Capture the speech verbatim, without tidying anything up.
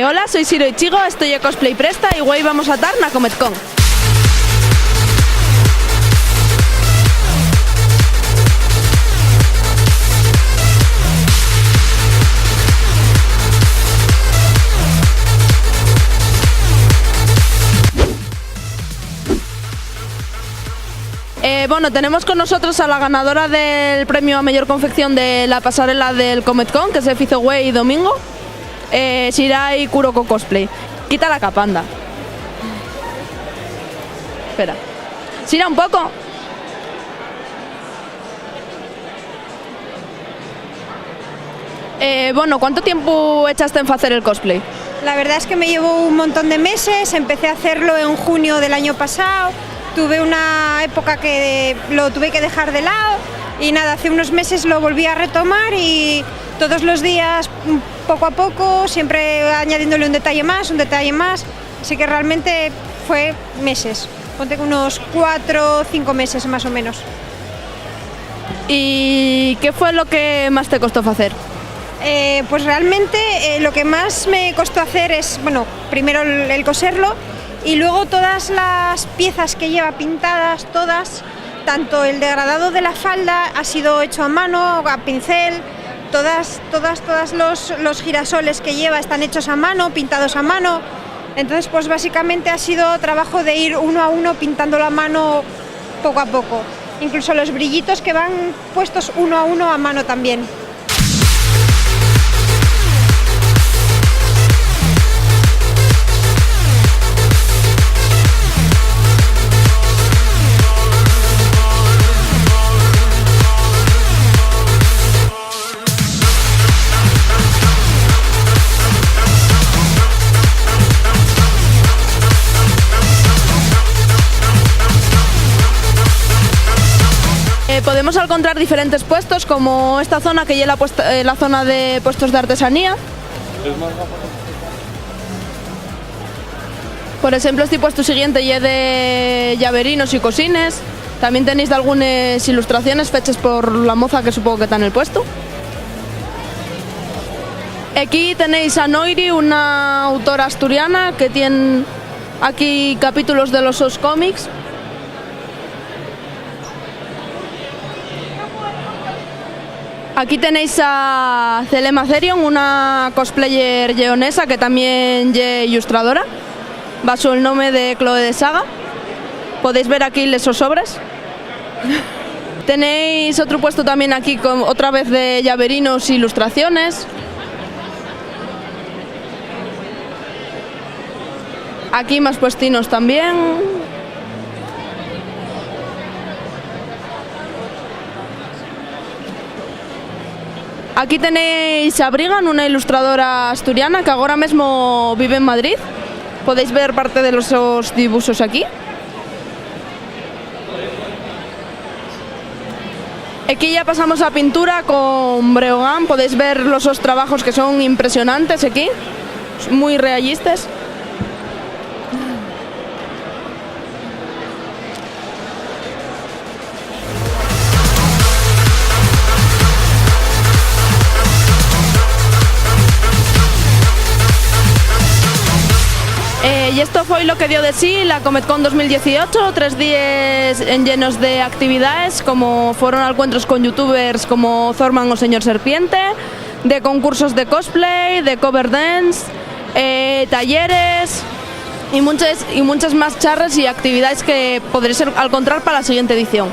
Hola, soi Siro Ichigo, esto ye Cosplay Presta y güei vamos a tar na Comic Con. Eh, bueno, tenemos con nosotros a la ganadora del premio a meyor confección de la pasarela del Comic Con, que se fizo güei domingo, eh, Shirai Kuroko Cosplay. Quita la capa, anda. Espera. Shira, un poco. Eh, bueno, ¿cuánto tiempu echaste en facer el cosplay? La verdad es que me llevó un montón de meses, empecé a hacerlo en junio del año pasado, tuve una época que lo tuve que dejar de lado y nada, hace unos meses lo volví a retomar y todos los días, mm, poco a poco, siempre añadiéndole un detalle más, un detalle más, así que realmente fue meses, ponte que unos cuatro o cinco meses más o menos. ¿Y qué fue lo que más te costó facer? Eh, pues realmente, eh, lo que más me costó hacer es, bueno, primero el, el coserlo y luego todas las piezas que lleva pintadas, todas, tanto el degradado de la falda ha sido hecho a mano, a pincel, todas, todas, todas los, los girasoles que lleva están hechos a mano, pintados a mano. Entonces, pues básicamente ha sido trabajo de ir uno a uno pintándolo a mano poco a poco. Incluso los brillitos que van puestos uno a uno a mano también. Eh, podemos alcontrar diferentes puestos, como esta zona que ye la puesta, eh, la zona de puestos de artesanía. Por exemplo, esti puestu siguiente ye de llaverinos y cosines. Tamién tenéis dalgunes ilustraciones feches por la moza que supongo que ta nel puestu. Equí tenéis a Noiri, una autora asturiana que tien aquí capítulos de los sos cómics. Aquí tenéis a Celema Therion, una cosplayer lleonesa que tamién ye illustradora, baxo el nome de Chloe de Saga. Podéis ver aquí les sos obres. Tenéis otru puestu tamién aquí, con, otra vez de llaverinos e ilustraciones. Aquí más puestinos tamién. Aquí tenéis a Brigan, una ilustradora asturiana que agora mesmo vive en Madrid. Podéis ver parte de los sos dibuxos aquí. Equí ya pasamos a pintura con Breogán. Podéis ver los sos trabajos, que son impresionantes equí, mui reallistes. Eh, y esto foi lo que dio de sí la Comic Con dos mil dieciocho, tres díes en llenos de actividaes, como foron alcuentros con youtubers como Zorman o Señor Serpiente, de concursos de cosplay, de cover dance, eh, talleres y munches, y munches más charres y actividaes que podréis alcontrar pa la siguiente edición.